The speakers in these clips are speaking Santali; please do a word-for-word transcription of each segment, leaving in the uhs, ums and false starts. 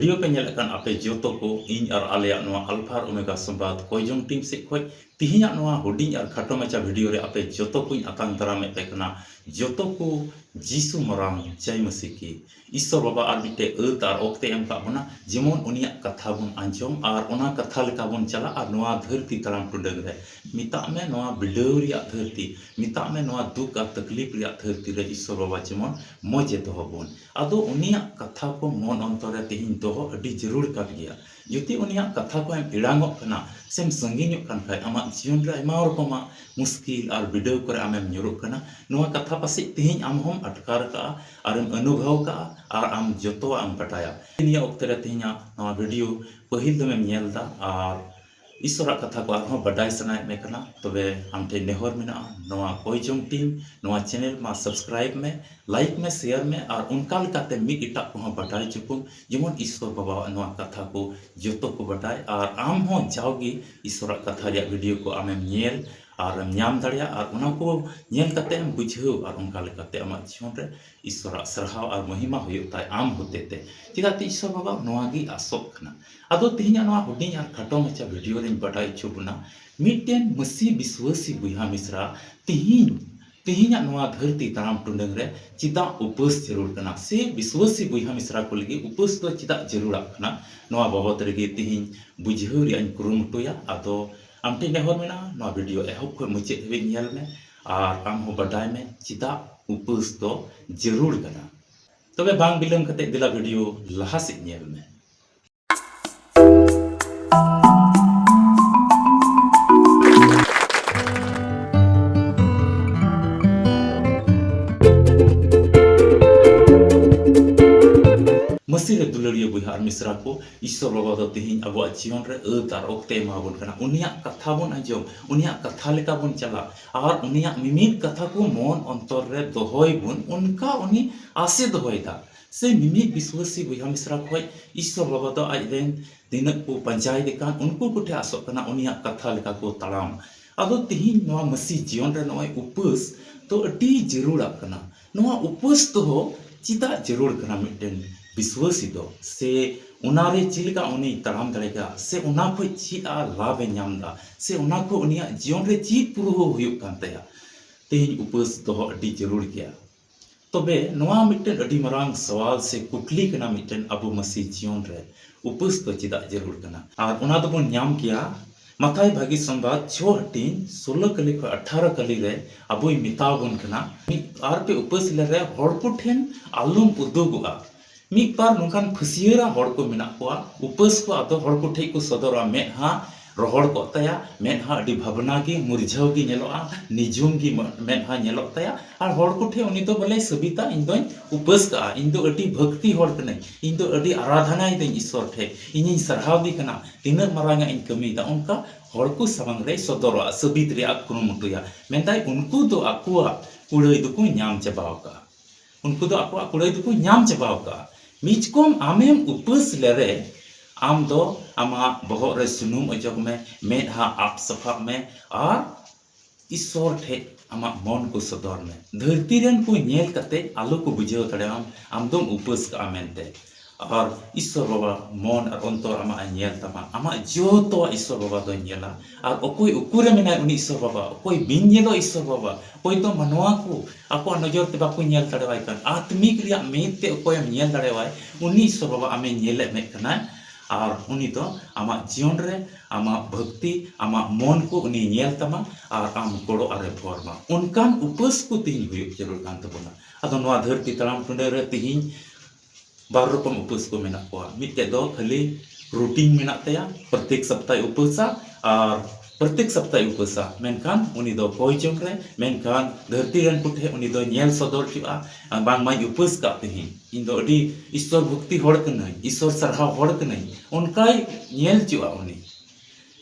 ᱵᱷᱤᱰᱤᱭᱳ ᱯᱮ ᱧᱮᱞᱮᱫ ᱠᱟᱱ ᱟᱯᱮ ᱡᱚᱛᱚ ᱠᱚ, ᱤᱧ ᱟᱨ ᱟᱞᱮᱭᱟᱜ ᱱᱚᱣᱟ ᱟᱞᱯᱷᱟ ᱟᱨ ᱳᱢᱮᱜᱟ ᱥᱚᱢᱵᱟᱫ ᱠᱚᱭᱡᱚᱝ ᱴᱤᱢ ᱥᱮᱫ ᱠᱷᱚᱱ ᱛᱤᱦᱤᱧᱟᱜ ᱱᱚᱣᱟ ᱦᱩᱰᱤᱧ ᱟᱨ ᱠᱷᱟᱴᱚ ᱢᱟᱪᱷᱟ ᱵᱷᱤᱰᱤᱭᱳ ᱨᱮ ᱟᱯᱮ ᱡᱚᱛᱚ ᱠᱚᱧ ᱟᱛᱟᱝ ᱫᱟᱨᱟᱢᱮᱫ ᱯᱮ ᱠᱟᱱᱟ᱾ ᱡᱚᱛᱚ ᱠᱚ ᱡᱤᱥᱩ ᱢᱟᱨᱟᱝ ᱡᱟᱭ ᱢᱟᱹᱥᱤ ᱠᱤ᱾ ᱤᱥᱥᱚᱨ ᱵᱟᱵᱟ ᱟᱨ ᱢᱤᱫᱴᱮᱡ ᱟᱹᱛ ᱟᱨ ᱚᱠᱛᱮ ᱮᱢ ᱠᱟᱜ ᱵᱚᱱᱟ, ᱡᱮᱢᱚᱱ ᱩᱱᱤᱭᱟᱜ ᱠᱟᱛᱷᱟ ᱵᱚᱱ ᱟᱸᱡᱚᱢ ᱟᱨ ᱚᱱᱟ ᱠᱟᱛᱷᱟ ᱞᱮᱠᱟ ᱵᱚᱱ ᱪᱟᱞᱟᱜ ᱟᱨ ᱱᱚᱣᱟ ᱫᱷᱟᱹᱨᱛᱤ ᱛᱟᱲᱟᱢ ᱴᱩᱰᱟᱹᱝ ᱨᱮ, ᱢᱮᱛᱟᱜ ᱢᱮ ᱱᱚᱣᱟ ᱵᱤᱰᱟᱹᱣ ᱨᱮᱭᱟᱜ ᱫᱷᱟᱹᱨᱛᱤ, ᱢᱮᱛᱟᱜ ᱢᱮ ᱱᱚᱣᱟ ᱫᱩᱠ ᱟᱨ ᱛᱟᱠᱞᱤᱯ ᱨᱮᱭᱟᱜ ᱫᱷᱟᱹᱨᱛᱤ ᱨᱮ ᱤᱥᱥᱚᱨ ᱵᱟᱵᱟ ᱡᱮᱢᱚᱱ ᱢᱚᱡᱮ ᱫᱚᱦᱚ ᱵᱚᱱ᱾ ᱟᱫᱚ ᱩᱱᱤᱭᱟᱜ ᱠᱟᱛᱷᱟ ᱠᱚ ᱢᱚᱱ ᱚᱱᱛᱚᱨ ᱨᱮ ᱛᱮᱦᱮᱧ ᱫᱚᱦᱚ ᱟᱹᱰᱤ ᱡᱟᱹᱨᱩᱲ ᱠᱟᱱ ᱜᱮᱭᱟ᱾ ᱡᱩᱫᱤ ᱩᱱᱤᱭᱟᱜ ᱠᱟᱛᱷᱟ ᱠᱷᱚᱱ ᱮᱢ ᱮᱲᱟᱝᱚᱜ ᱠᱟᱱᱟ ᱥᱮᱢ ᱥᱟᱺᱜᱤᱧᱚᱜ ᱠᱟᱱ ᱠᱷᱟᱡ, ᱟᱢᱟᱜ ᱡᱤᱭᱚᱱ ᱨᱮ ᱟᱭᱢᱟ ᱨᱚᱠᱚᱢᱟᱜ ᱢᱩᱥᱠᱤᱞ ᱟᱨ ᱵᱤᱰᱟᱹᱣ ᱠᱚᱨᱮ ᱟᱢᱮᱢ ᱧᱩᱨᱩᱜ ᱠᱟᱱᱟ᱾ ᱱᱚᱣᱟ ᱠᱟᱛᱷᱟ ᱯᱟᱥᱮᱡ ᱛᱮᱦᱮᱧ ᱟᱢ ᱦᱚᱸᱢ ᱟᱴᱠᱟᱨ ᱠᱟᱜᱼᱟ ᱟᱨᱮᱢ ᱚᱱᱩᱵᱷᱚᱵ ᱠᱟᱜᱼᱟ ᱟᱨ ᱟᱢ ᱡᱚᱛᱚᱣᱟᱜ ᱮᱢ ᱵᱟᱰᱟᱭᱟ᱾ ᱱᱤᱭᱟᱹ ᱚᱠᱛᱮ ᱨᱮ ᱛᱮᱦᱮᱧᱟᱜ ᱱᱚᱣᱟ ᱵᱷᱤᱰᱤᱭᱳ ᱯᱟᱹᱦᱤᱞ ᱫᱚᱢᱮᱢ ᱧᱮᱞ ᱮᱫᱟ ᱟᱨ ᱤᱥᱚᱨᱟᱜ ᱠᱟᱛᱷᱟ ᱠᱚ ᱟᱨᱦᱚᱸ ᱵᱟᱰᱟᱭ ᱥᱟᱱᱟᱭᱮᱫ ᱢᱮ ᱠᱟᱱᱟ, ᱛᱚᱵᱮ ᱟᱢ ᱴᱷᱮᱱ ᱱᱮᱦᱚᱨ ᱢᱮᱱᱟᱜᱼᱟ, ᱱᱚᱣᱟ ᱠᱚᱭᱡᱚᱝ ᱴᱤᱢ ᱱᱚᱣᱟ ᱪᱮᱱᱮᱞ ᱢᱟ ᱥᱟᱵᱥᱠᱨᱟᱭᱤᱵ ᱢᱮ, ᱞᱟᱭᱤᱠ ᱢᱮ, ᱥᱮᱭᱟᱨ ᱢᱮ ᱟᱨ ᱚᱱᱠᱟ ᱞᱮᱠᱟᱛᱮ ᱢᱤᱫ ᱮᱴᱟᱜ ᱠᱚᱦᱚᱸ ᱵᱟᱰᱟᱭ ᱦᱚᱪᱚ ᱠᱚᱢ, ᱡᱮᱢᱚᱱ ᱤᱥᱚᱨ ᱵᱟᱵᱟᱣᱟᱜ ᱱᱚᱣᱟ ᱠᱟᱛᱷᱟ ᱠᱚ ᱡᱚᱛᱚ ᱠᱚ ᱵᱟᱰᱟᱭ ᱟᱨ ᱟᱢ ᱦᱚᱸ ᱡᱟᱣᱜᱮ ᱤᱥᱚᱨᱟᱜ ᱠᱟᱛᱷᱟ ᱨᱮᱭᱟᱜ ᱵᱷᱤᱰᱤᱭᱳ ᱠᱚ ᱟᱢᱮᱢ ᱧᱮᱞ ᱟᱨᱮᱢ ᱧᱟᱢ ᱫᱟᱲᱮᱭᱟᱜᱼᱟ ᱟᱨ ᱚᱱᱟ ᱠᱚ ᱧᱮᱞ ᱠᱟᱛᱮ ᱮᱢ ᱵᱩᱡᱷᱟᱹᱣ ᱟᱨ ᱚᱱᱠᱟ ᱞᱮᱠᱟᱛᱮ ᱟᱢᱟᱜ ᱡᱤᱭᱚᱱ ᱨᱮ ᱤᱥᱚᱨᱟᱜ ᱥᱟᱨᱦᱟᱣ ᱟᱨ ᱢᱚᱦᱤᱢᱟ ᱦᱩᱭᱩᱜ ᱛᱟᱭ ᱟᱢ ᱦᱚᱛᱮᱛᱮ᱾ ᱪᱮᱫᱟᱜ ᱛᱮ ᱤᱥᱚᱨ ᱵᱟᱵᱟ ᱱᱚᱣᱟ ᱜᱮ ᱟᱥᱚᱜ ᱠᱟᱱᱟ᱾ ᱟᱫᱚ ᱛᱮᱦᱮᱧᱟᱜ ᱱᱚᱣᱟ ᱦᱩᱰᱤᱧ ᱟᱨ ᱠᱷᱟᱴᱚ ᱢᱟᱪᱷᱟ ᱵᱷᱤᱰᱤᱭᱳ ᱨᱮᱧ ᱵᱟᱰᱟᱭ ᱦᱚᱪᱚ ᱵᱚᱱᱟ, ᱢᱤᱫᱴᱮᱱ ᱢᱟᱹᱥᱤ ᱵᱤᱥᱣᱟᱹᱥᱤ ᱵᱚᱭᱦᱟ ᱢᱤᱥᱨᱟ ᱛᱮᱦᱮᱧ, ᱛᱮᱦᱮᱧᱟᱜ ᱱᱚᱣᱟ ᱫᱷᱟᱹᱨᱛᱤ ᱛᱟᱲᱟᱢ ᱴᱩᱰᱟᱹᱝ ᱨᱮ ᱪᱮᱫᱟᱜ ᱩᱯᱟᱹᱥ ᱡᱟᱹᱨᱩᱲ ᱠᱟᱱᱟ, ᱥᱮ ᱵᱤᱥᱣᱟᱹᱥᱤ ᱵᱚᱭᱦᱟ ᱢᱤᱥᱨᱟ ᱠᱚ ᱞᱟᱹᱜᱤᱫ ᱩᱯᱟᱹᱥ ᱫᱚ ᱪᱮᱫᱟᱜ ᱡᱟᱹᱨᱩᱲᱟᱜ ᱠᱟᱱᱟ, ᱱᱚᱣᱟ ᱵᱟᱵᱚᱛ ᱨᱮᱜᱮ ᱛᱮᱦᱮᱧ ᱵᱩᱡᱷᱟᱹᱣ ᱨᱮᱭᱟᱜ ᱤᱧ ᱠᱩᱨᱩᱢᱩᱴᱩᱭᱟ᱾ ᱟᱫᱚ ᱟᱢ ᱴᱷᱮᱱ ᱱᱮᱦᱚᱨ ᱢᱮᱱᱟᱜᱼᱟ, ᱱᱚᱣᱟ ᱵᱷᱤᱰᱤᱭᱳ ᱮᱦᱚᱵ ᱠᱷᱚᱱ ᱢᱩᱪᱟᱹᱫ ᱫᱷᱟᱹᱵᱤᱡ ᱧᱮᱞ ᱢᱮ ᱟᱨ ᱟᱢ ᱦᱚᱸ ᱵᱟᱰᱟᱭ ᱢᱮ ᱪᱮᱫᱟᱜ ᱩᱯᱟᱹᱥ ᱫᱚ ᱡᱟᱹᱨᱩᱲ ᱠᱟᱱᱟ᱾ ᱛᱚᱵᱮ ᱵᱟᱝ ᱵᱤᱞᱚᱢ ᱠᱟᱛᱮ ᱫᱮᱞᱟ ᱵᱷᱤᱰᱤᱭᱳ ᱞᱟᱦᱟ ᱥᱮᱫ ᱧᱮᱞ ᱢᱮ᱾ ᱢᱟᱹᱥᱤ ᱨᱮ ᱫᱩᱞᱟᱹᱲᱤᱭᱟᱹ ᱵᱚᱭᱦᱟ ᱟᱨ ᱢᱤᱥᱨᱟ ᱠᱚ, ᱤᱥᱥᱚᱨ ᱵᱟᱵᱟ ᱫᱚ ᱛᱮᱦᱮᱧ ᱟᱵᱚᱣᱟᱜ ᱡᱤᱭᱚᱱ ᱨᱮ ᱟᱹᱛ ᱟᱨ ᱚᱠᱛᱮ ᱮᱢᱟ ᱵᱚᱱ ᱠᱟᱱᱟ᱾ ᱩᱱᱤᱭᱟᱜ ᱠᱟᱛᱷᱟ ᱵᱚᱱ ᱟᱸᱡᱚᱢ, ᱩᱱᱤᱭᱟᱜ ᱠᱟᱛᱷᱟ ᱞᱮᱠᱟ ᱵᱚᱱ ᱪᱟᱞᱟᱜ ᱟᱨ ᱩᱱᱤᱭᱟᱜ ᱢᱤᱢᱤᱫ ᱠᱟᱛᱷᱟ ᱠᱚ ᱢᱚᱱ ᱚᱱᱛᱚᱨ ᱨᱮ ᱫᱚᱦᱚᱭ ᱵᱚᱱ, ᱚᱱᱠᱟ ᱩᱱᱤ ᱟᱥᱮ ᱫᱚᱦᱚᱭᱮᱫᱟ᱾ ᱥᱮ ᱢᱤᱢᱤᱫ ᱵᱤᱥᱣᱟᱹᱥᱤ ᱵᱚᱭᱦᱟ ᱢᱤᱥᱨᱟ ᱠᱷᱚᱡ ᱤᱥᱥᱚᱨ ᱵᱟᱵᱟ ᱫᱚ ᱟᱡ ᱨᱮᱱ ᱛᱤᱱᱟᱹᱜ ᱠᱚ ᱯᱟᱸᱡᱟᱭᱮᱫᱮ ᱠᱟᱱ, ᱩᱱᱠᱩ ᱠᱚᱴᱷᱮᱱ ᱟᱥᱚᱜ ᱠᱟᱱᱟ ᱩᱱᱤᱭᱟᱜ ᱠᱟᱛᱷᱟ ᱞᱮᱠᱟ ᱠᱚ ᱛᱟᱲᱟᱢ᱾ ᱟᱫᱚ ᱛᱤᱦᱤᱧ ᱱᱚᱣᱟ ᱢᱟᱹᱥᱤ ᱡᱤᱭᱚᱱ ᱨᱮ ᱱᱚᱜᱼᱚᱭ ᱩᱯᱟᱹᱥ ᱫᱚ ᱟᱹᱰᱤ ᱡᱟᱹᱨᱩᱲᱟᱜ ᱠᱟᱱᱟ᱾ ᱱᱚᱣᱟ ᱩᱯᱟᱹᱥ ᱫᱚᱦᱚ ᱪᱮᱫᱟᱜ ᱡᱟᱹᱨᱩᱲ ᱠᱟᱱᱟ ᱢᱤᱫᱴᱮᱱ ᱵᱤᱥᱣᱟᱹᱥᱤ ᱫᱚ, ᱥᱮ ᱚᱱᱟᱨᱮ ᱪᱮᱫ ᱞᱮᱠᱟ ᱩᱱᱤ ᱛᱟᱲᱟᱢ ᱫᱟᱲᱮ ᱠᱟᱜᱼᱟ, ᱥᱮ ᱚᱱᱟ ᱠᱷᱚᱱ ᱪᱮᱫ ᱟᱨ ᱞᱟᱵᱷ ᱮ ᱧᱟᱢ ᱮᱫᱟ, ᱥᱮ ᱚᱱᱟ ᱠᱷᱚᱱ ᱩᱱᱤᱭᱟᱜ ᱡᱤᱭᱚᱱ ᱨᱮ ᱪᱮᱫ ᱯᱩᱨᱟᱹᱣ ᱦᱩᱭᱩᱜ ᱠᱟᱱ ᱛᱟᱭᱟ, ᱛᱮᱦᱮᱧ ᱩᱯᱟᱹᱥ ᱫᱚᱦᱚ ᱟᱹᱰᱤ ᱡᱟᱹᱨᱩᱲ ᱜᱮᱭᱟ᱾ ᱛᱚᱵᱮ ᱱᱚᱣᱟ ᱢᱤᱫᱴᱮᱱ ᱟᱹᱰᱤ ᱢᱟᱨᱟᱝ ᱥᱟᱣᱟᱞ ᱥᱮ ᱠᱩᱠᱞᱤ ᱠᱟᱱᱟ ᱢᱤᱫᱴᱮᱱ, ᱟᱵᱚ ᱢᱟᱹᱥᱤ ᱡᱤᱭᱚᱱ ᱨᱮ ᱩᱯᱟᱹᱥ ᱫᱚ ᱪᱮᱫᱟᱜ ᱡᱟᱹᱨᱩᱲ ᱠᱟᱱᱟ? ᱟᱨ ᱚᱱᱟ ᱫᱚᱵᱚᱱ ᱧᱟᱢ ᱠᱮᱭᱟ ᱢᱟᱛᱷᱟᱭ ᱵᱷᱟᱹᱜᱤ ᱥᱚᱢᱵᱟᱫ ᱪᱷᱚ ᱦᱟᱹᱴᱤᱧ ᱥᱳᱞᱳ ᱠᱟᱹᱞᱤ ᱠᱷᱚᱱ ᱟᱴᱷᱟᱨᱚ ᱠᱟᱹᱞᱤ ᱨᱮ ᱟᱵᱚᱭ ᱢᱮᱛᱟ ᱵᱚᱱ ᱠᱟᱱᱟ, ᱢᱤᱫ ᱟᱨ ᱯᱮ ᱩᱯᱟᱹᱥ ᱞᱮᱨᱮ ᱦᱚᱲ ᱠᱚᱴᱷᱮᱱ ᱟᱞᱚᱢ ᱩᱫᱩᱜᱚᱜᱼᱟ᱾ ᱢᱤᱫ ᱵᱟᱨ ᱱᱚᱝᱠᱟᱱ ᱯᱷᱟᱹᱥᱭᱟᱹᱨᱟ ᱦᱚᱲ ᱠᱚ ᱢᱮᱱᱟᱜ ᱠᱚᱣᱟ, ᱩᱯᱟᱹᱥ ᱠᱚ ᱟᱫᱚ ᱦᱚᱲ ᱠᱚᱴᱷᱮᱱ ᱠᱚ ᱥᱚᱫᱚᱨᱟ, ᱢᱮᱫᱦᱟ ᱨᱚᱦᱚᱲ ᱠᱚᱜ ᱛᱟᱭᱟ, ᱢᱮᱫᱦᱟ ᱟᱹᱰᱤ ᱵᱷᱟᱵᱽᱱᱟ ᱜᱮ ᱢᱩᱨᱡᱷᱟᱹᱣ ᱜᱮ ᱧᱮᱞᱚᱜᱼᱟ, ᱱᱤᱡᱩᱢ ᱜᱮ ᱢᱮ-, ᱢᱮᱫᱦᱟ ᱧᱮᱞᱚᱜ ᱛᱟᱭᱟ᱾ ᱟᱨ ᱦᱚᱲ ᱠᱚᱴᱷᱮᱱ ᱩᱱᱤ ᱫᱚ ᱵᱚᱞᱮ ᱥᱟᱹᱵᱤᱛᱟ, ᱤᱧ ᱫᱚᱧ ᱩᱯᱟᱹᱥ ᱠᱟᱜᱼᱟ, ᱤᱧ ᱫᱚ ᱟᱹᱰᱤ ᱵᱷᱟᱹᱠᱛᱤ ᱦᱚᱲ ᱠᱟᱹᱱᱟᱹᱧ, ᱤᱧ ᱫᱚ ᱟᱹᱰᱤ ᱟᱨᱟᱫᱷᱟᱱᱟᱭ ᱫᱟᱹᱧ ᱤᱥᱥᱚᱨ ᱴᱷᱮᱡ, ᱤᱧᱤᱧ ᱥᱟᱨᱦᱟᱣ ᱫᱮ ᱠᱟᱱᱟ, ᱛᱤᱱᱟᱹᱜ ᱢᱟᱨᱟᱝ ᱟᱜ ᱤᱧ ᱠᱟᱹᱢᱤᱭᱮᱫᱟ, ᱚᱱᱠᱟ ᱦᱚᱲ ᱠᱚ ᱥᱟᱢᱟᱝ ᱨᱮᱭ ᱥᱚᱫᱚᱨᱚᱜᱼᱟ, ᱥᱟᱹᱵᱤᱛ ᱨᱮᱭᱟᱜ ᱠᱩᱨᱩᱢᱩᱴᱩᱭᱟ᱾ ᱢᱮᱱᱫᱟᱭ ᱩᱱᱠᱩ ᱫᱚ ᱟᱠᱚᱣᱟᱜ ᱠᱩᱲᱟᱹᱭ ᱫᱚᱠᱚ ᱧᱟᱢ ᱪᱟᱵᱟᱣ ᱠᱟᱜᱼᱟ᱾ ᱩᱱᱠᱩ ᱫᱚ ᱟᱠᱚᱣᱟᱜ ᱠᱩᱲᱟᱹᱭ ᱫᱚᱠᱚ ᱧᱟᱢ ᱪᱟᱵᱟᱣ ᱠᱟᱜᱼᱟ᱾ ᱢᱤᱪᱠᱚᱢ ᱟᱢᱮᱢ ᱩᱯᱟᱹᱥ ᱞᱮᱨᱮ, ᱟᱢ ᱫᱚ ᱟᱢᱟᱜ ᱵᱚᱦᱚᱜ ᱨᱮ ᱥᱩᱱᱩᱢ ᱚᱡᱚᱜ ᱢᱮ, ᱢᱮᱫᱦᱟ ᱟᱵ ᱥᱟᱯᱷᱟᱜ ᱢᱮ, ᱟᱨ ᱤᱥᱥᱚᱨ ᱴᱷᱮᱡ ᱟᱢᱟᱜ ᱢᱚᱱ ᱠᱚ ᱥᱚᱫᱚᱨ ᱢᱮ᱾ ᱫᱷᱟᱹᱨᱛᱤ ᱨᱮᱱ ᱠᱚ ᱧᱮᱞ ᱠᱟᱛᱮ ᱟᱞᱚ ᱠᱚ ᱵᱩᱡᱷᱟᱹᱣ ᱫᱟᱲᱮᱭᱟᱢ ᱟᱢ ᱫᱚᱢ ᱩᱯᱟᱹᱥ ᱠᱟᱜᱼᱟ ᱢᱮᱱᱛᱮ᱾ ᱟᱨ ᱤᱥᱥᱚᱨ ᱵᱟᱵᱟ ᱢᱚᱱ ᱟᱨ ᱚᱱᱛᱚᱨ ᱟᱢᱟᱜ ᱮ ᱧᱮᱞ ᱛᱟᱢᱟ, ᱟᱢᱟᱜ ᱡᱚᱛᱚᱣᱟᱜ ᱤᱥᱥᱚᱨ ᱵᱟᱵᱟ ᱫᱚᱭ ᱧᱮᱞᱟ᱾ ᱟᱨ ᱚᱠᱚᱭ ᱚᱠᱚᱭ ᱨᱮ ᱢᱮᱱᱟᱭ ᱩᱱᱤ ᱤᱥᱥᱚᱨ ᱵᱟᱵᱟ, ᱚᱠᱚᱭ ᱵᱤᱱ ᱧᱮᱞᱚᱜ ᱤᱥᱥᱚᱨ ᱵᱟᱵᱟ, ᱚᱠᱚᱭ ᱫᱚ ᱢᱟᱱᱣᱟ ᱠᱚ ᱟᱠᱚᱣᱟᱜ ᱱᱚᱡᱚᱨ ᱛᱮ ᱵᱟᱠᱚ ᱧᱮᱞ ᱫᱟᱲᱮᱣᱟᱭ ᱠᱟᱱ, ᱟᱛᱢᱤᱠ ᱨᱮᱭᱟᱜ ᱢᱮᱫ ᱛᱮ ᱚᱠᱚᱭᱮᱢ ᱧᱮᱞ ᱫᱟᱲᱮᱣᱟᱭ, ᱩᱱᱤ ᱤᱥᱥᱚᱨ ᱵᱟᱵᱟ ᱟᱢᱮ ᱧᱮᱞᱮᱫ ᱢᱮᱫ ᱠᱟᱱᱟᱭ᱾ ᱟᱨ ᱩᱱᱤ ᱫᱚ ᱟᱢᱟᱜ ᱡᱤᱭᱚᱱ ᱨᱮ ᱟᱢᱟᱜ ᱵᱷᱟᱹᱠᱛᱤ, ᱟᱢᱟᱜ ᱢᱚᱱ ᱠᱚ ᱩᱱᱤ ᱧᱮᱞ ᱛᱟᱢᱟ ᱟᱨ ᱟᱢ ᱜᱚᱲᱚ ᱟᱨᱮ ᱵᱷᱚᱨ ᱢᱟ᱾ ᱚᱱᱠᱟᱱ ᱩᱯᱟᱹᱥ ᱠᱚ ᱛᱮᱦᱮᱧ ᱦᱩᱭᱩᱜ ᱡᱟᱹᱨᱩᱲ ᱠᱟᱱ ᱛᱟᱵᱚᱱᱟ᱾ ᱟᱫᱚ ᱱᱚᱣᱟ ᱫᱷᱟᱹᱨᱛᱤ ᱛᱟᱲᱟᱢ ᱴᱩᱰᱟᱹ ᱨᱮ ᱛᱮᱦᱮᱧ ᱵᱟᱨ ᱨᱚᱠᱚᱢ ᱩᱯᱟᱹᱥ ᱠᱚ ᱢᱮᱱᱟᱜ ᱠᱚᱣᱟ᱾ ᱢᱤᱫᱴᱮᱡ ᱫᱚ ᱠᱷᱟᱹᱞᱤ ᱨᱩᱴᱤᱱ ᱢᱮᱱᱟᱜ ᱛᱟᱭᱟ, ᱯᱨᱚᱛᱮᱠ ᱥᱚᱯᱛᱟᱭ ᱩᱯᱟᱹᱥᱟ ᱟᱨ ᱯᱨᱚᱛᱮᱠ ᱥᱚᱯᱛᱟᱭ ᱩᱯᱟᱹᱥᱟ, ᱢᱮᱱᱠᱷᱟᱱ ᱩᱱᱤ ᱫᱚ ᱠᱚᱭ ᱪᱚᱝ ᱨᱮ, ᱢᱮᱱᱠᱷᱟᱱ ᱫᱷᱟᱹᱨᱛᱤ ᱨᱮᱱ ᱠᱚᱴᱷᱮᱱ ᱩᱱᱤ ᱫᱚ ᱧᱮᱞ ᱥᱚᱫᱚᱨ ᱦᱚᱪᱚᱜᱼᱟ, ᱵᱟᱝᱢᱟᱧ ᱩᱯᱟᱹᱥ ᱠᱟᱜ ᱛᱮᱦᱮᱧ, ᱤᱧ ᱫᱚ ᱟᱹᱰᱤ ᱤᱥᱥᱚᱨ ᱵᱷᱚᱠᱛᱤ ᱦᱚᱲ ᱠᱟᱹᱱᱟᱹᱧ, ᱤᱥᱥᱚᱨ ᱥᱟᱨᱦᱟᱣ ᱦᱚᱲ ᱠᱟᱹᱱᱟᱹᱧ, ᱚᱱᱠᱟᱭ ᱧᱮᱞ ᱦᱚᱪᱚᱜᱼᱟ ᱩᱱᱤ᱾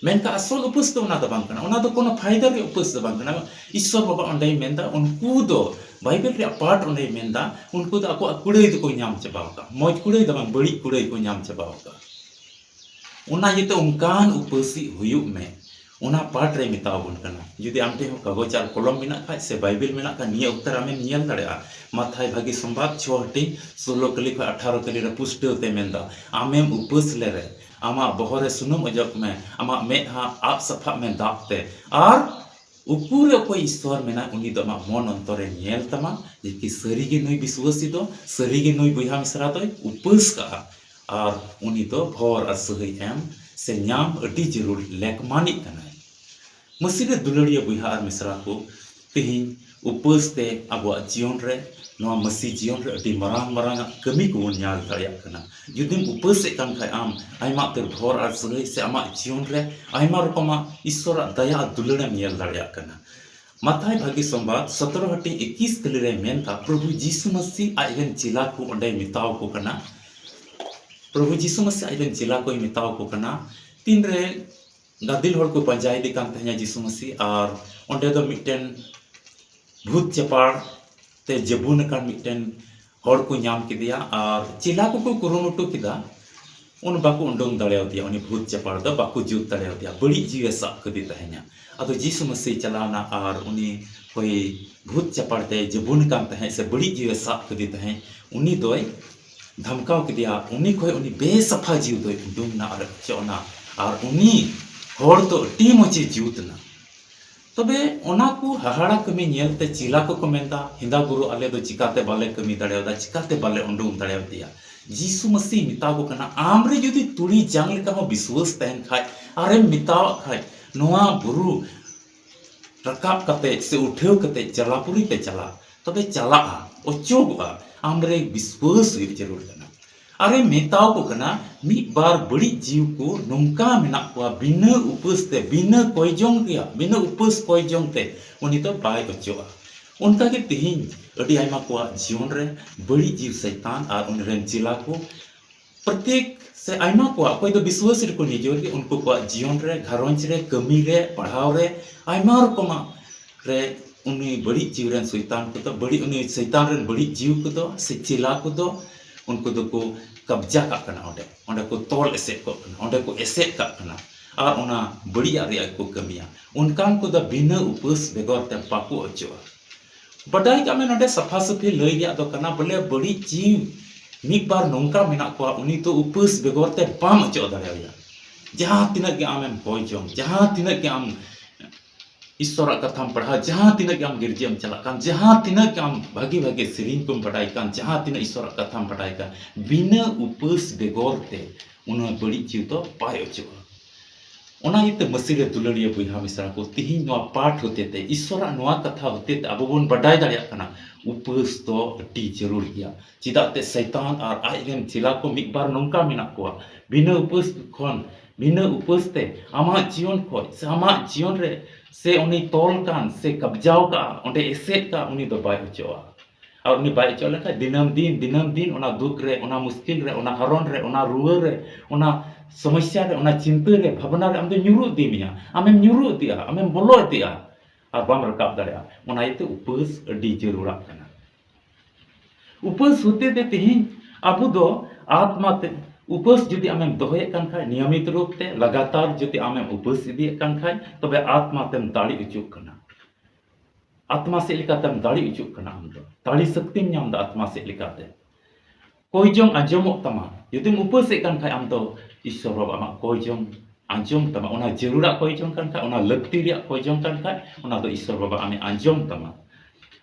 ᱢᱮᱱᱠᱷᱟᱱ ᱟᱥᱚᱞ ᱩᱯᱟᱹᱥ ᱫᱚ ᱚᱱᱟ ᱫᱚ ᱵᱟᱝ ᱠᱟᱱᱟ, ᱚᱱᱟ ᱫᱚ ᱠᱳᱱᱳ ᱯᱷᱟᱭᱫᱟ ᱨᱮᱭᱟᱜ ᱩᱯᱟᱹᱥ ᱫᱚ ᱵᱟᱝ ᱠᱟᱱᱟ᱾ ᱤᱥᱥᱚᱨ ᱵᱟᱵᱟ ᱚᱸᱰᱮᱭ ᱢᱮᱱᱫᱟ, ᱩᱱᱠᱩ ᱫᱚ ᱵᱟᱭᱵᱮᱞ ᱨᱮᱭᱟᱜ ᱯᱟᱴ ᱚᱸᱰᱮᱭ ᱢᱮᱱᱫᱟ, ᱩᱱᱠᱩ ᱫᱚ ᱟᱠᱚᱣᱟᱜ ᱠᱩᱲᱟᱹᱭ ᱫᱚᱠᱚ ᱧᱟᱢ ᱪᱟᱵᱟᱣ ᱠᱟᱜᱼᱟ, ᱢᱚᱡᱽ ᱠᱩᱲᱟᱹᱭ ᱫᱚ ᱵᱟᱝ, ᱵᱟᱹᱲᱤᱡ ᱠᱩᱲᱟᱹᱭ ᱠᱚ ᱧᱟᱢ ᱪᱟᱵᱟᱣ ᱠᱟᱜᱼᱟ᱾ ᱚᱱᱟ ᱤᱭᱟᱹᱛᱮ ᱚᱱᱠᱟᱱ ᱩᱯᱟᱹᱥᱤ ᱦᱩᱭᱩᱜ ᱢᱮ, ᱚᱱᱟ ᱯᱟᱴ ᱨᱮ ᱢᱮᱛᱟᱣ ᱵᱚᱱ ᱠᱟᱱᱟ᱾ ᱡᱩᱫᱤ ᱟᱢ ᱴᱷᱮᱱ ᱦᱚᱸ ᱠᱟᱜᱚᱡᱽ ᱟᱨ ᱠᱚᱞᱚᱢ ᱢᱮᱱᱟᱜ ᱠᱷᱟᱡ ᱥᱮ ᱵᱟᱭᱵᱮᱞ ᱢᱮᱱᱟᱜ ᱠᱷᱟᱡ, ᱱᱤᱭᱟᱹ ᱚᱠᱛᱚ ᱨᱮ ᱟᱢᱮᱢ ᱧᱮᱞ ᱫᱟᱲᱮᱭᱟᱜᱼᱟ᱾ ᱢᱟᱛᱷᱟᱭ ᱵᱷᱟᱹᱜᱤ ᱥᱚᱢᱵᱟᱫ ᱪᱷᱚ ᱦᱟᱹᱴᱤᱧ ᱥᱳᱞᱳ ᱠᱟᱹᱞᱤ ᱠᱷᱚᱱ ᱟᱴᱷᱟᱨᱚ ᱠᱟᱹᱞᱤ ᱨᱮ ᱯᱩᱥᱴᱟᱹᱣ ᱛᱮ ᱢᱮᱱᱫᱟ, ᱟᱢᱮᱢ ᱩᱯᱟᱹᱥ ᱞᱮᱨᱮ ᱟᱢᱟᱜ ᱵᱚᱦᱚᱜ ᱨᱮ ᱥᱩᱱᱩᱢ ᱚᱡᱚᱜ ᱢᱮ, ᱟᱢᱟᱜ ᱢᱮᱫᱦᱟ ᱟᱵ ᱥᱟᱯᱷᱟᱜ ᱢᱮ ᱫᱟᱜ ᱛᱮ, ᱟᱨ ᱩᱠᱩᱨᱮ ᱚᱠᱚᱭ ᱤᱥᱥᱚᱨ ᱢᱮᱱᱟᱭ, ᱩᱱᱤ ᱫᱚ ᱟᱢᱟᱜ ᱢᱚᱱ ᱚᱱᱛᱚᱨᱮ ᱧᱮᱞ ᱛᱟᱢᱟ, ᱡᱮ ᱠᱤ ᱥᱟᱹᱨᱤᱜᱮ ᱱᱩᱭ ᱵᱤᱥᱣᱟᱹᱥᱤ ᱫᱚ, ᱥᱟᱹᱨᱤᱜᱮ ᱱᱩᱭ ᱵᱚᱭᱦᱟ ᱢᱤᱥᱨᱟ ᱫᱚᱭ ᱩᱯᱟᱹᱥ ᱠᱟᱜᱼᱟ᱾ ᱟᱨ ᱩᱱᱤ ᱫᱚ ᱵᱷᱚᱨ ᱟᱨ ᱥᱟᱹᱦᱟᱹᱭ ᱮᱢ ᱥᱮ ᱧᱟᱢ ᱟᱹᱰᱤ ᱡᱟᱹᱨᱩᱲ ᱞᱮᱠᱢᱟᱱᱤᱡ ᱠᱟᱱᱟᱭ᱾ ᱢᱟᱹᱥᱤ ᱨᱮ ᱫᱩᱞᱟᱹᱲᱤᱭᱟᱹ ᱵᱚᱭᱦᱟ ᱟᱨ ᱢᱤᱥᱨᱟ ᱠᱚ, ᱛᱮᱦᱮᱧ ᱩᱯᱟᱹᱥ ᱛᱮ ᱟᱵᱚᱣᱟᱜ ᱡᱤᱭᱚᱱ ᱨᱮ, ᱱᱚᱣᱟ ᱢᱟᱹᱥᱤ ᱡᱤᱭᱚᱱ ᱨᱮ ᱟᱹᱰᱤ ᱢᱟᱨᱟᱝ ᱢᱟᱨᱟᱝ ᱟᱜ ᱠᱟᱹᱢᱤ ᱠᱚᱵᱚᱱ ᱧᱮᱞ ᱫᱟᱲᱮᱭᱟᱜ ᱠᱟᱱᱟ᱾ ᱡᱩᱫᱤᱢ ᱩᱯᱟᱹᱥᱮᱫ ᱠᱟᱱ ᱠᱷᱟᱡ ᱟᱢ ᱟᱭᱢᱟ ᱩᱛᱟᱹᱨ ᱵᱷᱚᱨ ᱟᱨ ᱥᱟᱹᱦᱟᱹᱭ ᱥᱮ ᱟᱢᱟᱜ ᱡᱤᱭᱚᱱ ᱨᱮ ᱟᱭᱢᱟ ᱨᱚᱠᱚᱢᱟᱜ ᱤᱥᱥᱚᱨᱟᱜ ᱫᱟᱭᱟ ᱟᱨ ᱫᱩᱞᱟᱹᱲᱮᱢ ᱧᱮᱞ ᱫᱟᱲᱮᱭᱟᱜ ᱠᱟᱱᱟ᱾ ᱢᱟᱛᱷᱟᱭ ᱵᱷᱟᱹᱜᱤ ᱥᱚᱢᱵᱟᱫ ᱥᱚᱛᱨᱚ ᱦᱟᱹᱴᱤᱧ ᱮᱠᱤᱥ ᱠᱟᱹᱞᱤ ᱨᱮ ᱢᱮᱱᱫᱟ, ᱯᱨᱚᱵᱷᱩ ᱡᱤᱥᱩ ᱢᱟᱹᱥᱤ ᱟᱡ ᱨᱮᱱ ᱪᱮᱞᱟ ᱠᱚ ᱚᱸᱰᱮᱭ ᱢᱮᱛᱟᱣ ᱠᱚ ᱠᱟᱱᱟ᱾ ᱯᱨᱚᱵᱷᱩ ᱡᱤᱥᱩ ᱢᱟᱹᱥᱤ ᱟᱡ ᱨᱮᱱ ᱪᱮᱞᱟ ᱠᱚᱭ ᱢᱮᱛᱟᱣ ᱠᱚ ᱠᱟᱱᱟ, ᱛᱤᱱᱨᱮ ᱜᱟᱫᱮᱞ ᱦᱚᱲ ᱠᱚ ᱯᱟᱸᱡᱟᱭᱮᱫᱮ ᱠᱟᱱ ᱛᱟᱦᱮᱸᱱᱟ ᱡᱤᱥᱩ ᱢᱟᱹᱥᱤ, ᱟᱨ ᱚᱸᱰᱮ ᱫᱚ ᱢᱤᱫᱴᱮᱱ ᱵᱷᱩᱛ ᱪᱟᱯᱟᱲ ᱛᱮ ᱡᱟᱹᱵᱩᱱ ᱟᱠᱟᱱ ᱢᱤᱫᱴᱮᱱ ᱦᱚᱲ ᱠᱚ ᱧᱟᱢ ᱠᱮᱫᱮᱭᱟ, ᱟᱨ ᱪᱮᱞᱟ ᱠᱚᱠᱚ ᱠᱩᱨᱩᱢᱩᱴᱩ ᱠᱮᱫᱟ, ᱩᱱ ᱵᱟᱠᱚ ᱩᱰᱩᱝ ᱫᱟᱲᱮᱭᱟᱫᱮᱭᱟ, ᱩᱱᱤ ᱵᱷᱩᱛ ᱪᱟᱯᱟᱲ ᱫᱚ ᱵᱟᱠᱚ ᱡᱩᱛ ᱫᱟᱲᱮᱭᱟᱫᱮᱭᱟ, ᱵᱟᱹᱲᱤᱡ ᱡᱤᱣᱤ ᱥᱟᱵ ᱠᱮᱫᱮ ᱛᱟᱦᱮᱸᱱᱟ᱾ ᱟᱫᱚ ᱡᱤᱥᱩ ᱢᱟᱹᱥᱤ ᱪᱟᱞᱟᱣᱱᱟ ᱟᱨ ᱩᱱᱤ ᱦᱳᱭ ᱵᱷᱩᱛ ᱪᱟᱯᱟᱲ ᱛᱮ ᱡᱟᱹᱵᱩᱱ ᱠᱟᱱ ᱛᱟᱦᱮᱸᱫ ᱥᱮ ᱵᱟᱹᱲᱤᱡ ᱡᱤᱣᱤ ᱥᱟᱵ ᱠᱮᱫᱮ ᱛᱟᱦᱮᱸᱫ, ᱩᱱᱤ ᱫᱚᱭ ᱫᱷᱟᱢᱠᱟᱣ ᱠᱮᱫᱮᱭᱟ, ᱩᱱᱤ ᱠᱷᱚᱱ ᱩᱱᱤ ᱵᱮᱥᱟᱯᱷᱟ ᱡᱤᱣᱤ ᱫᱚᱭ ᱩᱰᱩᱝ ᱮᱱᱟ ᱟᱨ ᱚᱪᱚᱜ ᱮᱱᱟ, ᱟᱨ ᱩᱱᱤ ᱦᱚᱲ ᱫᱚ ᱟᱹᱰᱤ ᱢᱚᱡᱽ ᱮ ᱡᱩᱛ ᱮᱱᱟ᱾ ᱛᱚᱵᱮ ᱚᱱᱟ ᱠᱚ ᱦᱟᱦᱟᱲᱟ ᱠᱟᱹᱢᱤ ᱧᱮᱞᱛᱮ ᱪᱮᱞᱟ ᱠᱚᱠᱚ ᱢᱮᱱᱫᱟ, ᱦᱮᱸᱫᱟ ᱜᱩᱨᱩ, ᱟᱞᱮ ᱫᱚ ᱪᱤᱠᱟᱛᱮ ᱵᱟᱞᱮ ᱠᱟᱹᱢᱤ ᱫᱟᱲᱮᱭᱟᱫᱟ, ᱪᱤᱠᱟᱛᱮ ᱵᱟᱞᱮ ᱩᱰᱩᱝ ᱫᱟᱲᱮᱭᱟᱫᱮᱭᱟ? ᱡᱤᱥᱩ ᱢᱟᱹᱥᱤ ᱢᱮᱛᱟ ᱠᱚ ᱠᱟᱱᱟ, ᱟᱢ ᱨᱮ ᱡᱩᱫᱤ ᱛᱩᱲᱤ ᱡᱟᱝ ᱞᱮᱠᱟ ᱦᱚᱸ ᱵᱤᱥᱣᱟᱹᱥ ᱛᱟᱦᱮᱱ ᱠᱷᱟᱡ, ᱟᱨᱮᱢ ᱢᱮᱛᱟᱣᱟᱜ ᱠᱷᱟᱡ, ᱱᱚᱣᱟ ᱵᱩᱨᱩ ᱨᱟᱠᱟᱵ ᱠᱟᱛᱮ ᱥᱮ ᱩᱴᱷᱟᱹᱣ ᱠᱟᱛᱮ ᱡᱟᱞᱟᱯᱩᱨᱤ ᱛᱮ ᱪᱟᱞᱟᱜ, ᱛᱚᱵᱮ ᱪᱟᱞᱟᱜᱼᱟ, ᱚᱪᱚᱜᱚᱜᱼᱟ᱾ ᱟᱢ ᱨᱮ ᱵᱤᱥᱣᱟᱹᱥ ᱦᱩᱭᱩᱜ ᱡᱟᱹᱨᱩᱲ ᱠᱟᱱᱟ᱾ ᱟᱨᱮ ᱢᱮᱛᱟᱣ ᱠᱚ ᱠᱟᱱᱟ, ᱢᱤᱫ ᱵᱟᱨ ᱵᱟᱹᱲᱤᱡ ᱡᱤᱣᱤ ᱠᱚ ᱱᱚᱝᱠᱟ ᱢᱮᱱᱟᱜ ᱠᱚᱣᱟ, ᱵᱤᱱᱟᱹ ᱩᱯᱟᱹᱥ ᱛᱮ, ᱵᱤᱱᱟᱹ ᱠᱚᱭ ᱡᱚᱝ ᱨᱮᱭᱟᱜ, ᱵᱤᱱᱟᱹ ᱩᱯᱟᱹᱥ ᱠᱚᱭ ᱡᱚᱝ ᱛᱮ ᱩᱱᱤ ᱫᱚ ᱵᱟᱭ ᱚᱪᱚᱜᱼᱟ᱾ ᱚᱱᱠᱟ ᱜᱮ ᱛᱮᱦᱮᱧ ᱟᱹᱰᱤ ᱟᱭᱢᱟ ᱠᱚᱣᱟᱜ ᱡᱤᱭᱚᱱ ᱨᱮ ᱵᱟᱹᱲᱤᱡ ᱡᱤᱣᱤ ᱥᱟᱭᱛᱟᱱ ᱟᱨ ᱩᱱᱤ ᱨᱮᱱ ᱪᱮᱞᱟ ᱠᱚ ᱯᱨᱚᱛᱮᱠ ᱥᱮ ᱟᱭᱢᱟ ᱠᱚᱣᱟᱜ, ᱚᱠᱚᱭ ᱫᱚ ᱵᱤᱥᱣᱟᱹᱥ ᱨᱮᱠᱚ ᱱᱤᱡᱚᱨ ᱜᱮ, ᱩᱱᱠᱩ ᱠᱚᱣᱟᱜ ᱡᱤᱭᱚᱱ ᱨᱮ, ᱜᱷᱟᱨᱚᱸᱡᱽ ᱨᱮ, ᱠᱟᱹᱢᱤ ᱨᱮ, ᱯᱟᱲᱦᱟᱣ ᱨᱮ, ᱟᱭᱢᱟ ᱨᱚᱠᱚᱢᱟᱜ ᱨᱮ ᱩᱱᱤ ᱵᱟᱹᱲᱤᱡ ᱡᱤᱣᱤ ᱨᱮᱱ ᱥᱚᱭᱛᱟᱱ ᱠᱚᱫᱚ, ᱵᱟᱹᱲᱤᱡ, ᱩᱱᱤ ᱥᱚᱭᱛᱟᱱ ᱨᱮᱱ ᱵᱟᱹᱲᱤᱡ ᱡᱤᱣᱤ ᱠᱚᱫᱚ ᱥᱮ ᱪᱮᱞᱟ ᱠᱚᱫᱚ ᱩᱱᱠᱩ ᱫᱚᱠᱚ ᱠᱟᱵᱽᱡᱟ ᱠᱟᱜ ᱠᱟᱱᱟ, ᱚᱸᱰᱮ, ᱚᱸᱰᱮ ᱠᱚ ᱛᱚᱞ ᱮᱥᱮᱫ ᱠᱚᱜ ᱠᱟᱱᱟ, ᱚᱸᱰᱮ ᱠᱚ ᱮᱥᱮᱫ ᱠᱟᱜ ᱠᱟᱱᱟ᱾ ᱟᱨ ᱚᱱᱟ ᱵᱟᱹᱲᱤᱡᱟᱜ ᱨᱮᱭᱟᱜ ᱠᱚ ᱠᱟᱹᱢᱤᱭᱟ, ᱚᱱᱠᱟᱱ ᱠᱚᱫᱚ ᱵᱤᱱᱟᱹ ᱩᱯᱟᱹᱥ ᱵᱮᱜᱚᱨ ᱛᱮ ᱵᱟᱠᱚ ᱚᱪᱚᱜᱼᱟ᱾ ᱵᱟᱰᱟᱭ ᱠᱟᱜ ᱢᱮ, ᱱᱚᱰᱮ ᱥᱟᱯᱷᱟ ᱥᱟᱹᱯᱷᱤ ᱞᱟᱹᱭ ᱨᱮᱭᱟᱜ ᱫᱚ ᱠᱟᱱᱟ ᱵᱚᱞᱮ ᱵᱟᱹᱲᱤᱡ ᱡᱤᱣᱤ ᱢᱤᱫ ᱵᱟᱨ ᱱᱚᱝᱠᱟ ᱢᱮᱱᱟᱜ ᱠᱚᱣᱟ, ᱩᱱᱤ ᱫᱚ ᱩᱯᱟᱹᱥ ᱵᱮᱜᱚᱨ ᱛᱮ ᱵᱟᱢ ᱚᱪᱚᱜ ᱫᱟᱲᱮᱭᱟᱭᱟ᱾ ᱡᱟᱦᱟᱸ ᱛᱤᱱᱟᱹᱜ ᱜᱮ ᱟᱢᱮᱢ ᱠᱚᱭ ᱡᱚᱝ, ᱡᱟᱦᱟᱸ ᱛᱤᱱᱟᱹᱜ ᱜᱮ ᱟᱢ ᱤᱥᱥᱚᱨᱟᱜ ᱠᱟᱛᱷᱟᱢ ᱯᱟᱲᱦᱟᱣ, ᱡᱟᱦᱟᱸ ᱛᱤᱱᱟᱹᱜ ᱜᱮ ᱟᱢ ᱜᱤᱨᱡᱟᱹᱢ ᱪᱟᱞᱟᱜ ᱠᱟᱱ, ᱡᱟᱦᱟᱸ ᱛᱤᱱᱟᱹᱜ ᱜᱮ ᱟᱢ ᱵᱷᱟᱹᱜᱤ ᱵᱷᱟᱹᱜᱤ ᱥᱮᱨᱮᱧ ᱠᱚᱢ ᱵᱟᱰᱟᱭ ᱠᱟᱱ, ᱡᱟᱦᱟᱸ ᱛᱤᱱᱟᱹᱜ ᱤᱥᱥᱚᱨᱟᱜ ᱠᱟᱛᱷᱟᱢ ᱵᱟᱰᱟᱭ ᱠᱟᱱ, ᱵᱤᱱᱟᱹ ᱩᱯᱟᱹᱥ ᱵᱮᱜᱚᱨ ᱛᱮ ᱚᱱᱟ ᱵᱟᱹᱲᱤᱡ ᱡᱤᱣᱤ ᱫᱚ ᱵᱟᱭ ᱚᱪᱚᱜᱼᱟ᱾ ᱚᱱᱟ ᱤᱭᱟᱹᱛᱮ ᱢᱟᱹᱥᱤ ᱨᱮ ᱫᱩᱞᱟᱹᱲᱤᱭᱟᱹ ᱵᱚᱭᱦᱟ ᱢᱤᱥᱨᱟ ᱠᱚ, ᱛᱤᱦᱤᱧ ᱱᱚᱣᱟ ᱯᱟᱴ ᱦᱚᱛᱮ ᱛᱮ, ᱤᱥᱥᱚᱨᱟᱜ ᱱᱚᱣᱟ ᱠᱟᱛᱷᱟ ᱦᱚᱛᱮ ᱛᱮ ᱟᱵᱚ ᱵᱚᱱ ᱵᱟᱰᱟᱭ ᱫᱟᱲᱮᱭᱟᱜ ᱠᱟᱱᱟ, ᱩᱯᱟᱹᱥ ᱫᱚ ᱟᱹᱰᱤ ᱡᱟᱹᱨᱩᱲ ᱜᱮᱭᱟ᱾ ᱪᱮᱫᱟᱜ ᱛᱮ ᱥᱟᱭᱛᱟᱱ ᱟᱨ ᱟᱡ ᱨᱮᱱ ᱪᱮᱞᱟ ᱠᱚ ᱢᱤᱫ ᱵᱟᱨ ᱱᱚᱝᱠᱟ ᱢᱮᱱᱟᱜ ᱠᱚᱣᱟ, ᱵᱤᱱᱟᱹ ᱩᱯᱟᱹᱥ ᱠᱷᱚᱱ, ᱵᱤᱱᱟᱹ ᱩᱯᱟᱹᱥ ᱛᱮ ᱟᱢᱟᱜ ᱡᱤᱭᱚᱱ ᱠᱷᱚᱡ ᱥᱮ ᱟᱢᱟᱜ ᱡᱤᱭᱚᱱ ᱨᱮ ᱥᱮ ᱩᱱᱤ ᱛᱚᱞ ᱠᱟᱱ ᱥᱮ ᱠᱟᱵᱡᱟᱣ ᱠᱟᱜᱼᱟ, ᱚᱸᱰᱮ ᱮᱥᱮᱫ ᱠᱟᱜᱼᱟ, ᱩᱱᱤ ᱫᱚ ᱵᱟᱭ ᱚᱪᱚᱜᱼᱟ᱾ ᱟᱨ ᱩᱱᱤ ᱵᱟᱭ ᱚᱪᱚᱜ ᱞᱮᱱᱠᱷᱟᱱ ᱫᱤᱱᱟᱹᱢ ᱫᱤᱱ, ᱫᱤᱱᱟᱹᱢ ᱫᱤᱱ ᱚᱱᱟ ᱫᱩᱠ ᱨᱮ, ᱚᱱᱟ ᱢᱩᱥᱠᱤᱞ ᱨᱮ, ᱚᱱᱟ ᱦᱟᱨᱚᱱ ᱨᱮ, ᱚᱱᱟ ᱨᱩᱣᱟᱹ ᱨᱮ, ᱚᱱᱟ ᱥᱚᱢᱚᱥᱥᱟ ᱨᱮ, ᱚᱱᱟ ᱪᱤᱱᱛᱟᱹ ᱨᱮ, ᱵᱷᱟᱵᱽᱱᱟ ᱨᱮ ᱟᱢ ᱫᱚ ᱧᱩᱨᱩ ᱤᱫᱤ ᱢᱮᱭᱟ, ᱟᱢᱮᱢ ᱧᱩᱨᱩ ᱤᱫᱤᱜᱼᱟ, ᱟᱢᱮᱢ ᱵᱚᱞᱚ ᱤᱫᱤᱜᱼᱟ ᱟᱨ ᱵᱟᱢ ᱨᱟᱠᱟᱵ ᱫᱟᱲᱮᱭᱟᱜᱼᱟ᱾ ᱚᱱᱟ ᱤᱭᱟᱹᱛᱮ ᱩᱯᱟᱹᱥ ᱟᱹᱰᱤ ᱡᱟᱹᱨᱩᱲᱟᱜ ᱠᱟᱱᱟ᱾ ᱩᱯᱟᱹᱥ ᱦᱚᱛᱮ ᱛᱮ ᱛᱮᱦᱮᱧ ᱟᱵᱚ ᱫᱚ ᱟᱛᱢᱟ ᱛᱮ, ᱩᱯᱟᱹᱥ ᱡᱩᱫᱤ ᱟᱢᱮᱢ ᱫᱚᱦᱚᱭᱮᱫ ᱠᱟᱱ ᱠᱷᱟᱡ, ᱱᱤᱭᱚᱢᱤᱛ ᱨᱩᱯ ᱛᱮ ᱞᱟᱜᱟᱛᱟᱨ ᱡᱩᱫᱤ ᱟᱢᱮᱢ ᱩᱯᱟᱹᱥ ᱤᱫᱤᱭᱮᱫ ᱠᱟᱱ ᱠᱷᱟᱡ, ᱛᱚᱵᱮ ᱟᱛᱢᱟ ᱛᱮᱢ ᱫᱟᱲᱮ ᱦᱚᱪᱚᱜ ᱠᱟᱱᱟ᱾ ᱟᱛᱢᱟ ᱥᱮᱫ ᱞᱮᱠᱟᱛᱮᱢ ᱫᱟᱲᱮ ᱦᱚᱪᱚᱜ ᱠᱟᱱᱟ, ᱟᱢ ᱫᱚ ᱫᱟᱲᱮ ᱥᱚᱠᱛᱤᱢ ᱧᱟᱢ ᱮᱫᱟ ᱟᱛᱢᱟ ᱥᱮᱫ ᱞᱮᱠᱟᱛᱮ᱾ ᱠᱚᱭ ᱡᱚᱝ ᱟᱸᱡᱚᱢᱚᱜ ᱛᱟᱢᱟ᱾ ᱡᱩᱫᱤᱢ ᱩᱯᱟᱹᱥᱮᱫ ᱠᱟᱱ ᱠᱷᱟᱡ, ᱟᱢ ᱫᱚ ᱤᱥᱥᱚᱨ ᱵᱟᱵᱟ ᱟᱢᱟᱜ ᱠᱚᱭ ᱡᱚᱝ ᱟᱸᱡᱚᱢ ᱛᱟᱢᱟ᱾ ᱚᱱᱟ ᱡᱟᱹᱨᱩᱲᱟᱜ ᱠᱚᱭ ᱡᱚᱝ ᱠᱟᱱ ᱠᱷᱟᱡ, ᱚᱱᱟ ᱞᱟᱹᱠᱛᱤ ᱨᱮᱭᱟᱜ ᱠᱚᱭ ᱡᱚᱝ ᱠᱟᱱ ᱠᱷᱟᱡ, ᱚᱱᱟ ᱫᱚ ᱤᱥᱥᱚᱨ ᱵᱟᱵᱟ ᱟᱢᱮ ᱟᱸᱡᱚᱢ ᱛᱟᱢᱟ᱾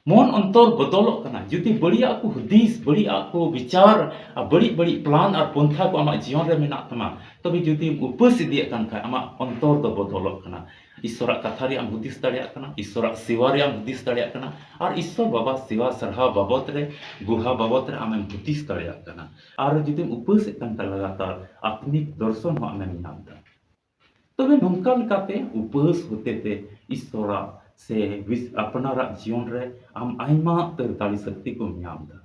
ᱢᱚᱱ ᱚᱱᱛᱚᱨ ᱵᱚᱫᱚᱞᱚᱜ ᱠᱟᱱᱟ᱾ ᱡᱩᱫᱤ ᱵᱟᱹᱲᱤᱡᱟᱜ ᱠᱚ ᱦᱩᱫᱤᱥ, ᱵᱟᱹᱲᱤᱡᱟᱜ ᱠᱚ ᱵᱤᱪᱟᱨ ᱟᱨ ᱵᱟᱹᱲᱤᱡ ᱵᱟᱹᱲᱤᱡ ᱯᱞᱟᱱ ᱟᱨ ᱯᱚᱱᱛᱷᱟ ᱠᱚ ᱟᱢᱟᱜ ᱡᱤᱭᱚᱱ ᱨᱮ ᱢᱮᱱᱟᱜ ᱛᱟᱢᱟ, ᱛᱚᱵᱮ ᱡᱩᱫᱤᱢ ᱩᱯᱟᱹᱥ ᱤᱫᱤᱭᱮᱫ ᱠᱟᱱ ᱠᱷᱟᱡ, ᱟᱢᱟᱜ ᱚᱱᱛᱚᱨ ᱫᱚ ᱵᱚᱫᱚᱞᱚᱜ ᱠᱟᱱᱟ᱾ ᱤᱥᱥᱚᱨᱟᱜ ᱠᱟᱛᱷᱟ ᱨᱮᱭᱟᱜ ᱮᱢ ᱦᱩᱫᱤᱥ ᱫᱟᱲᱮᱭᱟᱜ ᱠᱟᱱᱟ, ᱤᱥᱥᱚᱨᱟᱜ ᱥᱮᱵᱟ ᱨᱮᱭᱟᱜ ᱮᱢ ᱦᱩᱫᱤᱥ ᱫᱟᱲᱮᱭᱟᱜ ᱠᱟᱱᱟ, ᱟᱨ ᱤᱥᱥᱚᱨ ᱵᱟᱵᱟ ᱥᱮᱵᱟ ᱥᱟᱨᱦᱟᱣ ᱵᱟᱵᱚᱛ ᱨᱮ, ᱜᱩᱦᱟ ᱵᱟᱵᱚᱛ ᱨᱮ ᱟᱢᱮᱢ ᱦᱩᱫᱤᱥ ᱫᱟᱲᱮᱭᱟᱜ ᱠᱟᱱᱟ᱾ ᱟᱨ ᱡᱩᱫᱤᱢ ᱩᱯᱟᱹᱥᱮᱫ ᱠᱟᱱ ᱠᱷᱟᱡ, ᱞᱟᱜᱟᱛᱟᱨ ᱟᱛᱢᱤᱠ ᱫᱚᱨᱥᱚᱱ ᱦᱚᱸ ᱟᱢᱮᱢ ᱧᱟᱢ ᱮᱫᱟ᱾ ᱛᱚᱵᱮ ᱱᱚᱝᱠᱟ ᱞᱮᱠᱟᱛᱮ ᱩᱯᱟᱹᱥ ᱦᱚᱛᱮ ᱛᱮ ᱤᱥᱥᱚᱨᱟᱜ ᱥᱮ ᱵᱤᱥ-, ᱟᱯᱱᱟᱨᱟᱜ ᱡᱤᱭᱚᱱ ᱨᱮ ᱟᱢ ᱟᱭᱢᱟ ᱩᱛᱟᱹᱨ ᱫᱟᱲᱮ ᱥᱚᱠᱛᱤ ᱠᱚᱢ ᱧᱟᱢ ᱮᱫᱟ᱾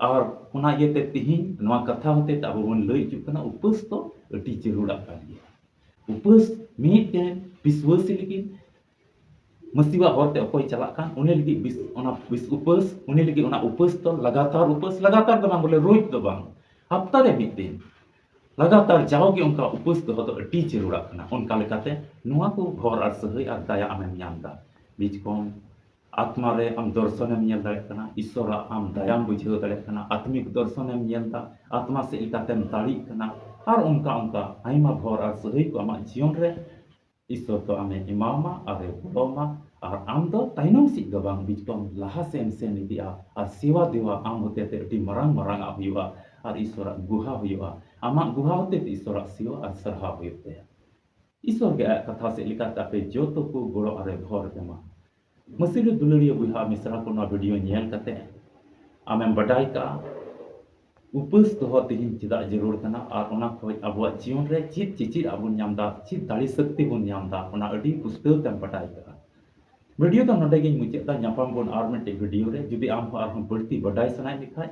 ᱟᱨ ᱚᱱᱟ ᱤᱭᱟᱹᱛᱮ ᱛᱤᱦᱤᱧ ᱱᱚᱣᱟ ᱠᱟᱛᱷᱟ ᱦᱚᱛᱮ ᱛᱮ ᱟᱵᱚ ᱵᱚᱱ ᱞᱟᱹᱭ ᱦᱚᱪᱚᱜ ᱠᱟᱱᱟ, ᱩᱯᱟᱹᱥ ᱫᱚ ᱟᱹᱰᱤ ᱡᱟᱹᱨᱩᱲᱟᱜ ᱠᱟᱱ ᱜᱮᱭᱟ᱾ ᱩᱯᱟᱹᱥ ᱢᱤᱫᱴᱮᱱ ᱵᱤᱥᱣᱟᱹᱥᱤ ᱞᱟᱹᱜᱤᱫ ᱢᱟᱹᱥᱤᱣᱟᱜ ᱦᱚᱨ ᱛᱮ ᱚᱠᱚᱭ ᱪᱟᱞᱟᱜ ᱠᱟᱱ, ᱩᱱᱤ ᱞᱟᱹᱜᱤᱫ ᱵᱤᱥ-, ᱚᱱᱟ ᱵᱤᱥ ᱩᱯᱟᱹᱥ, ᱩᱱᱤ ᱞᱟᱹᱜᱤᱫ ᱚᱱᱟ ᱩᱯᱟᱹᱥ ᱫᱚ ᱞᱟᱜᱟᱛᱟᱨ ᱩᱯᱟᱹᱥ, ᱞᱟᱜᱟᱛᱟᱨ ᱫᱚ ᱵᱟᱝ, ᱵᱚᱞᱮ ᱨᱳᱡᱽ ᱫᱚ ᱵᱟᱝ, ᱦᱟᱯᱛᱟ ᱨᱮ ᱢᱤᱫ ᱫᱤᱱ᱾ ᱞᱟᱜᱟᱛᱟᱨ ᱡᱟᱣᱜᱮ ᱚᱱᱠᱟ ᱩᱯᱟᱹᱥ ᱫᱚᱦᱚ ᱫᱚ ᱟᱹᱰᱤ ᱡᱟᱹᱨᱩᱲᱟᱜ ᱠᱟᱱᱟ᱾ ᱚᱱᱠᱟ ᱞᱮᱠᱟᱛᱮ ᱱᱚᱣᱟ ᱠᱚ ᱵᱷᱚᱨ ᱟᱨ ᱥᱟᱹᱦᱟᱹᱭ ᱟᱨ ᱫᱟᱭᱟ ᱟᱢᱮᱢ ᱧᱟᱢ ᱮᱫᱟ᱾ ᱵᱤᱪᱠᱚᱢ, ᱟᱛᱢᱟ ᱨᱮ ᱟᱢ ᱫᱚᱨᱥᱚᱱᱮᱢ ᱧᱮᱞ ᱫᱟᱲᱮᱭᱟᱜ ᱠᱟᱱᱟ, ᱤᱥᱥᱚᱨᱟᱜ ᱟᱢ ᱫᱟᱭᱟᱢ ᱵᱩᱡᱷᱟᱹᱣ ᱫᱟᱲᱮᱭᱟᱜ ᱠᱟᱱᱟ, ᱟᱛᱢᱤᱠ ᱫᱚᱨᱥᱚᱱᱮᱢ ᱧᱮᱞ ᱮᱫᱟ, ᱟᱛᱢᱟ ᱥᱮᱫ ᱞᱮᱠᱟᱛᱮᱢ ᱫᱟᱲᱮᱜ ᱠᱟᱱᱟ, ᱟᱨ ᱚᱱᱠᱟ ᱚᱱᱠᱟ ᱟᱭᱢᱟ ᱵᱷᱚᱨ ᱟᱨ ᱥᱟᱹᱦᱟᱹᱭ ᱠᱚ ᱟᱢᱟᱜ ᱡᱤᱭᱚᱱ ᱨᱮ ᱤᱥᱥᱚᱨ ᱫᱚ ᱟᱢᱮ ᱮᱢᱟᱢᱟ ᱟᱨᱮ ᱜᱚᱲᱚᱢᱟ᱾ ᱟᱨ ᱟᱢ ᱫᱚ ᱛᱟᱭᱱᱚᱢ ᱥᱮᱫ ᱫᱚ ᱵᱟᱝ, ᱵᱤᱪᱠᱚᱢ ᱞᱟᱦᱟ ᱥᱮᱫ ᱮᱢ ᱥᱮᱱ ᱤᱫᱤᱜᱼᱟ᱾ ᱟᱨ ᱥᱮᱣᱟ ᱫᱮᱣᱟ ᱟᱢ ᱦᱚᱛᱮᱛᱮ ᱟᱹᱰᱤ ᱢᱟᱨᱟᱝ ᱢᱟᱨᱟᱝ ᱟᱜ ᱦᱩᱭᱩᱜᱼᱟ᱾ ᱟᱨ ᱤᱥᱥᱚᱨᱟᱜ ᱜᱩᱦᱟ ᱦᱩᱭᱩᱜᱼᱟ, ᱟᱢᱟᱜ ᱜᱩᱦᱟ ᱦᱚᱛᱮᱛᱮ ᱤᱥᱥᱚᱨᱟᱜ ᱥᱮᱣᱟ ᱟᱨ ᱥᱟᱨᱦᱟᱣ ᱦᱩᱭᱩᱜ ᱛᱟᱭᱟ᱾ ᱤᱥᱥᱚᱨ ᱜᱮ ᱟᱭᱟᱜ ᱠᱟᱛᱷᱟ ᱥᱮᱫ ᱞᱮᱠᱟᱛᱮ ᱟᱯᱮ ᱡᱚᱛᱚ ᱠᱚ ᱜᱚᱲᱚ ᱟᱨᱮ ᱵᱷᱚᱨ ᱮᱢᱟ᱾ ᱢᱟᱹᱥᱤᱨ ᱫᱩᱞᱟᱹᱲᱤᱭᱟᱹ ᱵᱚᱭᱦᱟ ᱢᱤᱥᱨᱟ ᱠᱚ, ᱱᱚᱣᱟ ᱵᱷᱤᱰᱤᱭᱳ ᱧᱮᱞ ᱠᱟᱛᱮ ᱟᱢᱮᱢ ᱵᱟᱰᱟᱭ ᱠᱟᱜᱼᱟ ᱩᱯᱟᱹᱥ ᱫᱚᱦᱚ ᱛᱮᱦᱮᱧ ᱪᱮᱫᱟᱜ ᱡᱟᱹᱨᱩᱲ ᱠᱟᱱᱟ, ᱟᱨ ᱚᱱᱟ ᱠᱷᱚᱡ ᱟᱵᱚᱣᱟᱜ ᱡᱤᱭᱚᱱ ᱨᱮ ᱪᱮᱫ ᱪᱮᱪᱮᱫ ᱟᱵᱚᱱ ᱧᱟᱢ ᱮᱫᱟ, ᱪᱮᱫ ᱫᱟᱲᱮ ᱥᱚᱠᱛᱤ ᱵᱚᱱ ᱧᱟᱢ ᱮᱫᱟ, ᱚᱱᱟ ᱟᱹᱰᱤ ᱯᱩᱥᱴᱟᱹᱣ ᱛᱮᱢ ᱵᱟᱰᱟᱭ ᱠᱟᱜᱼᱟ᱾ ᱵᱷᱤᱰᱤᱭᱳ ᱫᱚ ᱱᱚᱰᱮ ᱜᱤᱧ ᱢᱩᱪᱟᱹᱫ ᱮᱫᱟ᱾ ᱧᱟᱯᱟᱢ ᱵᱚᱱ ᱟᱨ ᱢᱤᱫᱴᱮᱡ ᱵᱷᱤᱰᱤᱭᱳ ᱨᱮ᱾ ᱡᱩᱫᱤ ᱟᱢ ᱦᱚᱸ ᱟᱨᱦᱚᱸ ᱵᱟᱹᱲᱛᱤ ᱵᱟᱰᱟᱭ ᱥᱟᱱᱟᱭᱮᱫ ᱢᱮ ᱠᱷᱟᱡ,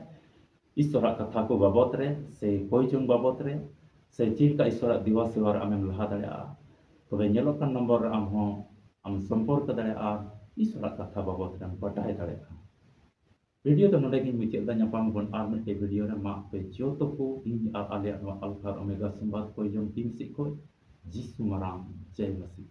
ᱤᱥᱥᱚᱨᱟᱜ ᱠᱟᱛᱷᱟ ᱠᱚ ᱵᱟᱵᱚᱛ ᱨᱮ ᱥᱮ ᱠᱚᱭ ᱡᱚᱝ ᱵᱟᱵᱚᱛ ᱨᱮ ᱥᱮ ᱪᱮᱫ ᱞᱮᱠᱟ ᱤᱥᱥᱚᱨᱟᱜ ᱫᱮᱣᱟ ᱥᱮᱣᱟ ᱨᱮ ᱟᱢᱮᱢ ᱞᱟᱦᱟ ᱫᱟᱲᱮᱭᱟᱜᱼᱟ, ᱛᱚᱵᱮ ᱧᱮᱞᱚᱜ ᱠᱟᱱ ᱱᱚᱢᱵᱚᱨ ᱨᱮ ᱟᱢ ᱦᱚᱸ ᱟᱢ ᱥᱚᱢᱯᱚᱨᱠ ᱫᱟᱲᱮᱭᱟᱜᱼᱟ ᱟᱨ ᱤᱥᱥᱚᱨᱟᱜ ᱠᱟᱛᱷᱟ ᱵᱟᱵᱚᱛ ᱨᱮᱢ ᱵᱟᱰᱟᱭ ᱫᱟᱲᱮᱭᱟᱜᱼᱟ᱾ ᱵᱷᱤᱰᱤᱭᱳ ᱫᱚ ᱱᱚᱰᱮ ᱜᱤᱧ ᱢᱩᱪᱟᱹᱫ ᱮᱫᱟ᱾ ᱧᱟᱯᱟᱢ ᱵᱚᱱ ᱟᱨ ᱢᱤᱫᱴᱮᱡ ᱵᱷᱤᱰᱤᱭᱳ ᱨᱮ᱾ ᱢᱟ ᱟᱯᱮ ᱡᱚᱛᱚ ᱠᱚ ᱤᱧ ᱟᱨ ᱟᱞᱮᱭᱟᱜ ᱱᱚᱣᱟ ᱟᱞᱯᱷᱟ ᱟᱨ ᱳᱢᱮᱜᱟ ᱥᱚᱢᱵᱟᱫ ᱠᱚᱭ ᱡᱚᱝ ᱴᱤᱢ ᱥᱮᱫ ᱠᱷᱚᱡ ᱡᱤᱥᱩ ᱢᱟᱨᱟᱝ ᱡᱟᱭ ᱢᱟᱥᱤ᱾